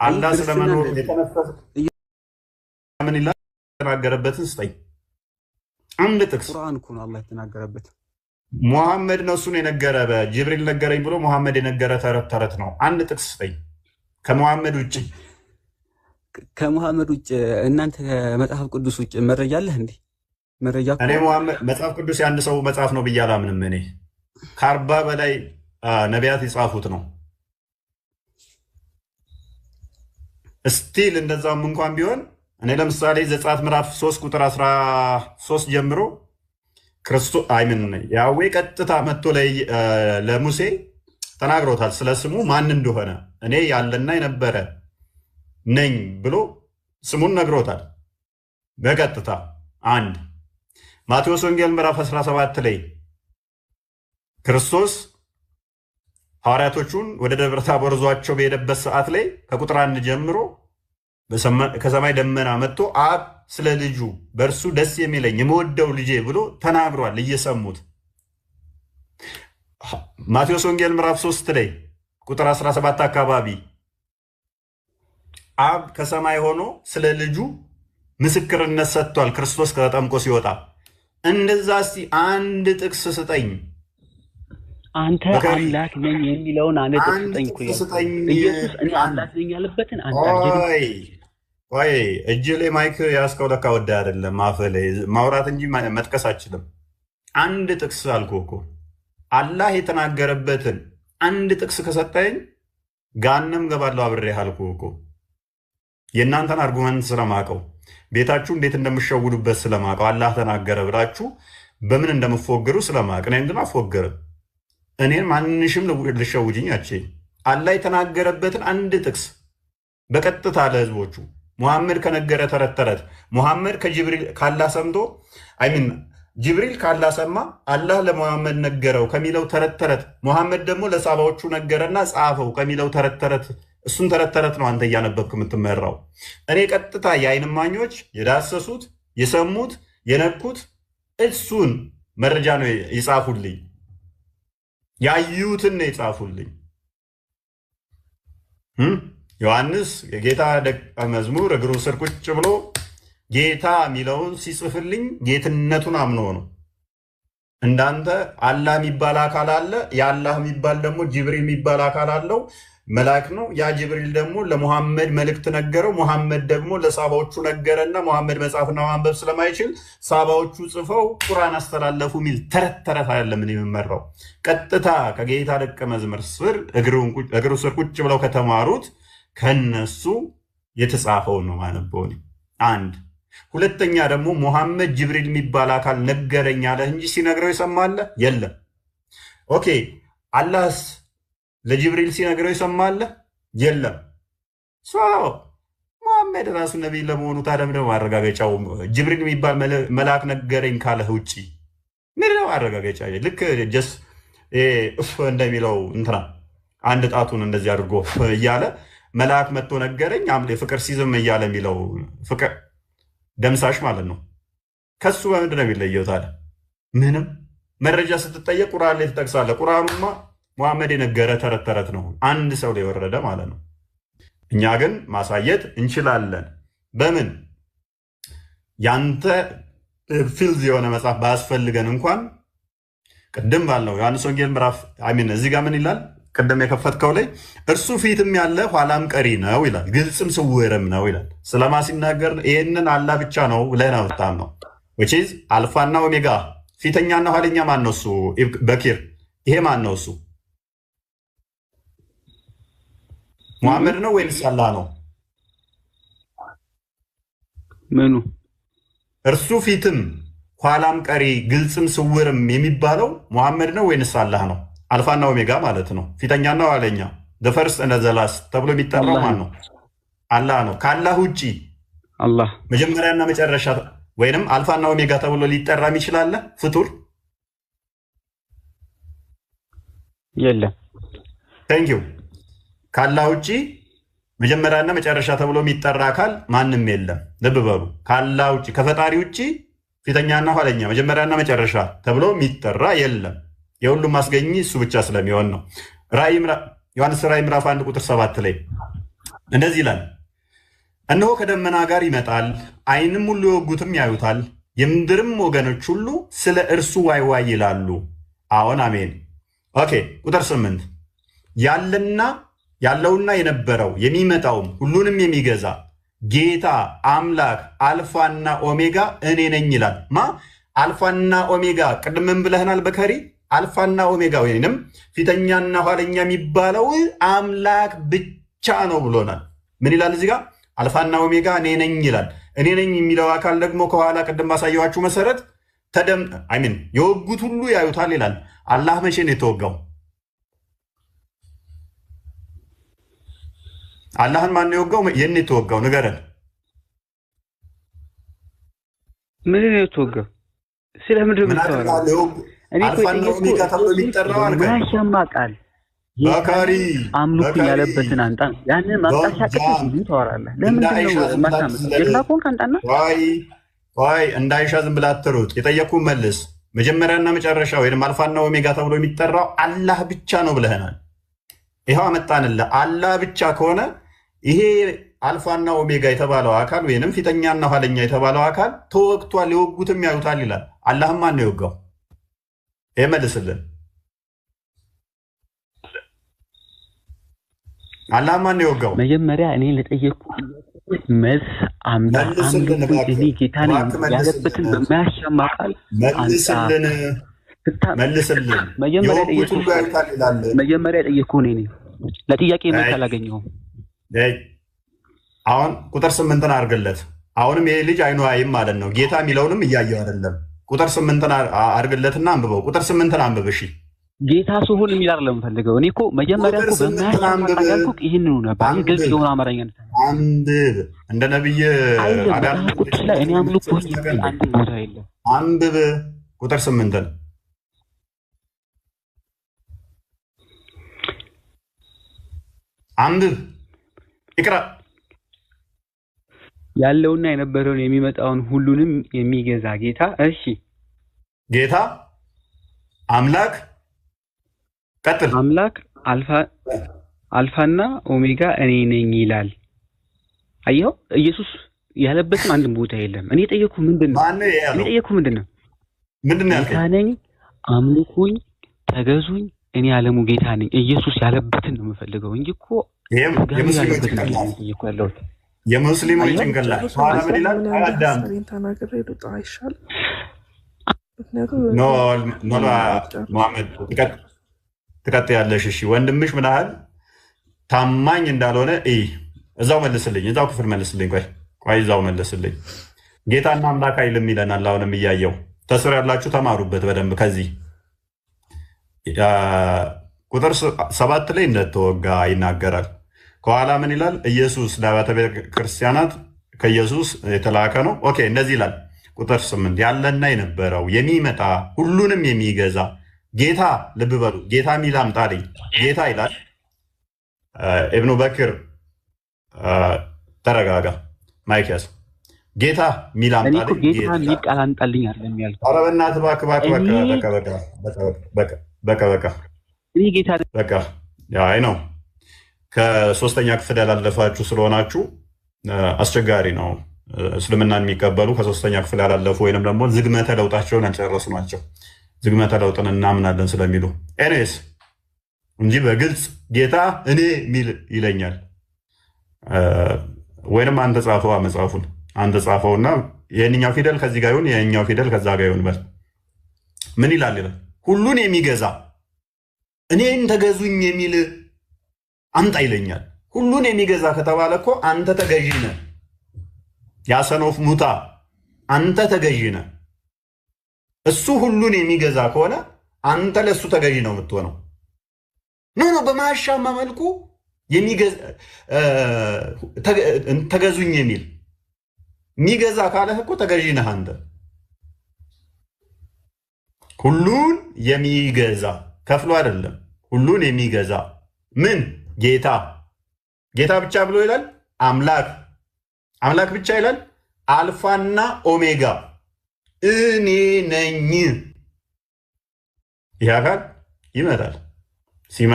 አላህ ክርስትና ስለመኖሩ እንደዚህ ነው። የተነፈሰ ምን ይላል? የተናገረበትን ስጠኝ አንድ ጥቅስ። ቁርአን እኮ ነው አላህ የተናገረበት። ሙሐመድ ነው እሱን የነገረ፣ በጅብሪል ነገረኝ ብሎ ሙሐመድ የነገረ ተረት ተረት ነው። አንድ ጥቅስ ስጠኝ ከሙሐመድ ውጭ። ከሙሐመድ ውጭ እናንተ ከመጽሐፍ ቅዱስ ውጭ መረጃ አለህ እንዴ? መረጃ እኮ እኔ ሙሐመድ መጽሐፍ ቅዱስ የአንድ ሰው መጽሐፍ ነው ብዬ አላምንም። እኔ ከ40 በላይ ነቢያት የጻፉት ነው። Still እንደዛም እንኳን ቢሆን እኔ ለምሳሌ ዘጸአት ምዕራፍ 3 ቁጥር 13 ጀምሮ ክርስቶ I mean ያዌ ቀጥታ መጥቶ ለሙሴ ተናግሮታል። ስለ ስሙ ማን እንደሆነ እኔ ያለና የነበረ ነኝ ብሎ ስሙን ነግሮታል በቀጥታ። አንድ ማቴዎስ ወንጌል ምዕራፍ 17 ላይ ክርስቶስ ሐዋርያቶቹን ወደ ደብረ ታቦር ይዟቸው በሄደበት ሰዓት ላይ ከቁጥር 1 ጀምሮ ከሰማይ ደመና መጥቶ አብ ስለ ልጁ በእርሱ ደስ የሚለኝ የምወደው ልጄ ብሎ ተናግሯል፣ እየሰሙት። ማቴዎስ ወንጌል ምዕራፍ 3 ላይ ቁጥር 17 አካባቢ አብ ከሰማይ ሆኖ ስለ ልጁ ምስክርነት ሰጥቷል፣ ክርስቶስ ተጠምቆ ሲወጣ። እንደዛ እስቲ አንድ ጥቅስ ስጠኝ። አንተ በከሪ አምላክ ነኝ የሚለውን አንድ ጥቅስ አንድ ስጠኝ እኮ ጥቅስ እያልኩ ነው። ስጠኝ። ኢየሱስ እኔ አንድ አምላክ ነኝ ያለበትን አንተ አልሄድም። ቆይ ቆይ፣ እጅ ላይ mic ያስከው ለካ ወደ አይደለም አፍህ ላይ ማውራት እንጂ መጥቀስ አችልም። አንድ ጥቅስ አልኩህ እኮ፣ አላህ የተናገረበትን አንድ ጥቅስ ከሰጠኝ ጋንም ገባለሁ አብሬህ አልኩህ እኮ። የእናንተን argument ስለማቀው፣ ቤታችሁ እንዴት እንደምሸውዱበት ስለማቀው፣ አላህ ተናገረ ብላችሁ በምን እንደምፎግሩ ስለማቅ፣ እኔ እንትን አልፎግርም። እኔን ማንሽም ልሸውጅኝ አትችይም። አላህ የተናገረበትን አንድ ጥቅስ በቀጥታ ለህዝቦቹ ሙሐመድ ከነገረ ተረት ተረት፣ ሙሐመድ ከጅብሪል ካላህ ሰምቶ፣ I mean ጅብሪል ካላህ ሰማ፣ አላህ ለሙሐመድ ነገረው ከሚለው ተረት ተረት፣ ሙሐመድ ደግሞ ለሳባዎቹ ነገረና ጻፈው ከሚለው ተረት ተረት፣ እሱን ተረት ተረት ነው አንተ እያነበብክ የምትመራው። እኔ ቀጥታ የዓይን እማኞች የዳሰሱት፣ የሰሙት፣ የነኩት እሱን መረጃ ነው የጻፉልኝ፣ ያዩትን ነው የጻፉልኝ። ዮሐንስ የጌታ ደቀ መዝሙር እግሩ ስር ቁጭ ብሎ ጌታ የሚለውን ሲጽፍልኝ ጌትነቱን አምኖ ነው። እንዳንተ አላህ የሚባል አካል አለ። የአላህ የሚባል ደግሞ ጅብሪል የሚባል አካል አለው፣ መልአክ ነው። ያ ጅብሪል ደግሞ ለሙሐመድ መልእክት ነገረው። ሙሐመድ ደግሞ ለሳባዎቹ ነገረና ሙሐመድ መጻፍና ማንበብ ስለማይችል ሳባዎቹ ጽፈው ቁርአን አስተላለፉ የሚል ተረት ተረት አይደለም እኔ የምመራው። ቀጥታ ከጌታ ደቀ መዝሙር ስር እግሩ ስር ቁጭ ብለው ከተማሩት ከነሱ የተጻፈውን ነው ማነበው እኔ። አንድ ሁለተኛ ደግሞ ሙሐመድ ጅብሪል የሚባል አካል ነገረኝ አለህ እንጂ ሲነግረው ይሰማለ የለም። Okay፣ አላህስ ለጅብሪል ሲነግረው ይሰማለ የለም። So ሙሐመድ ራሱ ነቢይ ለመሆኑ ታዲያ ምንድን ነው ማረጋገጫው? ጅብሪል የሚባል መልአክ ነገረኝ ካለህ ውጭ ምንድን ነው ማረጋገጫ? ልክ just እፍ እንደሚለው እንትና አንድ ጣቱን እንደዚህ አድርጎ እያለ መልአክ መጥቶ ነገረኝ ፍቅር ሲዝም እያለ የሚለው ፍቅር ደምሳሽ ማለት ነው። ከሱ በምንድን ነው የሚለየው ታዲያ? ምንም። መረጃ ስትጠየቅ ቁርአን ላይ ትጠቅሳለህ። ቁርአኑማ ሙሐመድ የነገረ ተረት ተረት ነው፣ አንድ ሰው ላይ የወረደ ማለት ነው። እኛ ግን ማሳየት እንችላለን። በምን ያንተ filth የሆነ መጽሐፍ ባያስፈልገን እንኳን ቅድም ባልነው ዮሐንስ ወንጌል ምዕራፍ I mean እዚህ ጋር ምን ይላል? ቅድም የከፈትከው ላይ እርሱ ፊትም ያለ ኋላም ቀሪ ነው ይላል፣ ግልጽም ስውርም ነው ይላል። ስለማ ሲናገር ይህንን አላህ ብቻ ነው ብለህ ነው የምታምነው። Which is አልፋና ኦሜጋ፣ ፊተኛና ኋለኛ ማን ነው እሱ? በኪር ይሄ ማን ነው እሱ? ሙሐመድ ነው ወይንስ አላህ ነው? ምኑ? እርሱ ፊትም ኋላም ቀሪ ግልጽም ስውርም የሚባለው ሙሐመድ ነው ወይንስ አላህ ነው? አልፋና ኦሜጋ ማለት ነው። ፊተኛና ኋለኛ፣ first and the last ተብሎ የሚጠራው አላህ ማን ነው። ነው? አላህ ነው። ከአላህ ውጪ አላህ። መጀመሪያና መጨረሻ ወይንም አልፋና ኦሜጋ ተብሎ ሊጠራ የሚችል አለ ፍጡር? የለም። Thank you። ከአላህ ውጪ መጀመሪያና መጨረሻ ተብሎ የሚጠራ አካል ማንም የለም። ልብ በሉ። ከአላህ ውጪ፣ ከፈጣሪ ውጪ ፊተኛና ኋለኛ፣ መጀመሪያና መጨረሻ ተብሎ የሚጠራ የለም። የሁሉም አስገኚ እሱ ብቻ ስለሚሆን ነው። ራእይ ዮሐንስ ራእይ ምዕራፍ 1 ቁጥር 7 ላይ እንደዚህ ይላል፣ እነሆ ከደመና ጋር ይመጣል፣ ዓይንም ሁሉ የወጉትም ያዩታል፣ የምድርም ወገኖች ሁሉ ስለ እርሱ ዋይ ዋይ ይላሉ። አዎን አሜን። Okay፣ ቁጥር 8፣ ያለና ያለውና የነበረው የሚመጣውም ሁሉንም የሚገዛ ጌታ አምላክ አልፋና ኦሜጋ እኔ ነኝ ይላል። ማ አልፋና ኦሜጋ? ቅድም ምን ብለህናል በከሪ? አልፋና ኦሜጋ ወይንም ፊተኛና ኋለኛ የሚባለው አምላክ ብቻ ነው ብሎናል። ምን ይላል እዚህ ጋር? አልፋና ኦሜጋ እኔ ነኝ ይላል። እኔ ነኝ የሚለው አካል ደግሞ ከኋላ ቅድም ባሳየኋችሁ መሰረት ተደም I mean የወጉት ሁሉ ያዩታል ይላል። አላህ መቼ ነው የተወጋው? አላህን ማን ነው የወጋው? የት ነው የተወጋው? ንገረን። ምንድን ነው የተወጋው? ስለ ምንድን ነው ምን የምታወራው? አድርገሃል? እኔ እኮ አልፋና የጠየቅኩህ ኦሜጋ ተብሎ የሚጠራው አልከኝ። በማያሻማ ቃል ጌታ በካሪ አምልኩኝ በካሪ ያለበትን አንጣ ነው። ያንን ማምጣት don't ሲያቅትህ jump። ብዙ ታወራለህ። እንደ ለምንድን ነው አይሻ ዝም ብላ የማታመጣው? አትዝለል። ጀግና ከሆንክ አንጣና። ቆይ ቆይ፣ እንደ አይሻ ዝም ብላ አትሩጥ። የጠየቅኩህን መልስ። መጀመሪያና መጨረሻ ወይም አልፋና ኦሜጋ ተብሎ የሚጠራው አላህ ብቻ ነው ብለህናል። ይኸው አመጣንልህ። አላህ ብቻ ከሆነ ይሄ አልፋና ኦሜጋ የተባለው አካል ወይንም ፊተኛና ኋለኛ የተባለው አካል ተወግቷል፣ የወጉትም ያዩታል ይላል። አላህም ማን ነው የወጋው? ይሄ መልስልን። አላህ ማን ነው የወጋው? መጀመሪያ እኔ ለጠየቅኩህ መልስ አምጣ። መልስልን አምልኩኝ እኔ እባክህ፣ ጌታ ነኝ እባክህ ያለበትን መልስልን፣ በማያሻማ ቃል አምጣ። መልስልን፣ መልስልን። መጀመሪያ የወጉት ሁሉ የጠየቅኩህ ያዩታል ይላል። መጀመሪያ የጠየቅኩህ እኔ ነኝ። ለጥያቄ መልስ አይ አላገኘሁም። አይ፣ አሁን ቁጥር 8ን አድርግለት። አሁንም ይሄ ልጅ አይኑ አይም ማለት ነው። ጌታ የሚለውንም እያየው አይደለም። ቁጥር 8ን አድርግለትና አንብበው። ቁጥር 8ን አንብብ። እሺ ጌታ ስሆን የሚል አይደለም የምፈልገው። እኔ እኮ መጀመሪያ ቁጥር እኮ 8ን በማያሻማ አንብብ፣ ቃል ያልኩህ ይህንኑ ነበር። ይህ ግልጽ አንብብ፣ የሆነ አማርኛ ነው። አንብብ። እንደ ነብይ አይልም። አዳም መጽሐፍ ቅዱስ ላይ እኔ አምልኩኝ የሚል አንድም ቦታ የለም። አንብብ ቁጥር 8ን አንብብ። ይቅራ ያለውና የነበረውን የሚመጣውን ሁሉንም የሚገዛ ጌታ። እሺ ጌታ አምላክ ቀጥል። አምላክ አልፋና ኦሜጋ እኔ ነኝ ይላል። አየኸው፣ ኢየሱስ ያለበትም አንድም ቦታ የለም። እኔ የጠየኩህ ምንድን ነው? ማነው ይሄ እኔ ያለው? የጠየኩህ ምንድን ነው? ምንድን ነው ጌታ ያልከኝ? ነኝ፣ አምልኩኝ፣ ተገዙኝ፣ እኔ ዓለሙ ጌታ ነኝ። ኢየሱስ ያለበትን ነው የምፈልገው እንጂ እኮ ይሄም እግዚአብሔር የሙስሊሞች ያለበትን አይደለም ጭንቅላት፣ እየጠየኩህ ያለሁት። የሙስሊሞች አየኸው፣ ጭንቅላት ጨርሶ በኋላ ምን መሰለኝ ይላል? እኔ አንድ አዳም ሀሳቤን ተናግሬ ልውጣ አይሻልም? ምክንያቱም No no እኔ አልጨርስም። መሐመድ ትቀጥያለሽ። እሺ ወንድምሽ ምን ያህል ታማኝ እንዳልሆነ እይ። እዛው መልስልኝ፣ እዛው ክፍል መልስልኝ። ቆይ ቆይ፣ እዛው መልስልኝ። ጌታና አምላክ አይልም ይለናል። አሁንም እያየው ተስር ያላችሁ ተማሩበት በደንብ። ከዚህ ቁጥር 7 ላይ እንደተወጋ ይናገራል። ከኋላ ምን ይላል? ኢየሱስ ለአብያተ ክርስቲያናት ከኢየሱስ የተላከ ነው። Okay፣ እንደዚህ ይላል። ቁጥር 8፣ ያለና የነበረው የሚመጣ ሁሉንም የሚገዛ ጌታ። ልብ በሉ፣ ጌታ ሚል አምጣልኝ። ጌታ ይላል። ኢብኑ በክር ተረጋጋ፣ mic ያዝ። ጌታ ሚል እኔ እኮ አምጣልኝ። ጌታ ጌታ የሚል ቃል አምጣልኝ አይደለም ያልኩህ። ኧረ በእናትህ እባክህ እባክህ፣ እኔ በቃ በቃ በቃ በቃ በቃ በቃ እኔ ጌታ ነኝ። በቃ አይ ነው ከሶስተኛ ክፍል ያላለፋችሁ ስለሆናችሁ አስቸጋሪ ነው። እስልምናን የሚቀበሉ ከሶስተኛ ክፍል ያላለፉ ወይንም ደግሞ ዝግመተ ለውጣቸውን ያልጨረሱ ናቸው። ዝግመተ ለውጥን እናምናለን ስለሚሉ anyways እንጂ በግልጽ ጌታ እኔ ሚል ይለኛል። ወይንም አንተ ጻፈዋ፣ መጽሐፉን አንተ ጻፈውና ይህንኛው ፊደል ከዚህ ጋር ይሁን፣ ይህኛው ፊደል ከዛ ጋር ይሁን በል። ምን ይላል ይላል ሁሉን የሚገዛ እኔን ተገዙኝ የሚል አምጣ ይለኛል። ሁሉን የሚገዛ ከተባለ እኮ አንተ ተገዢ ነህ። ያ son of ሙታ አንተ ተገዢ ነህ። እሱ ሁሉን የሚገዛ ከሆነ አንተ ለእሱ ተገዢ ነው የምትሆነው። No no፣ በማያሻማ መልኩ ተገዙኝ የሚል የሚገዛ ካለህ እኮ ተገዢ ነህ አንተ። ሁሉን የሚገዛ ከፍሎ አይደለም፣ ሁሉን የሚገዛ ምን ጌታ ጌታ ብቻ ብሎ ይላል። አምላክ አምላክ ብቻ ይላል። አልፋና ኦሜጋ እኔ ነኝ። ይህ አካል ይመጣል። ሲመጣ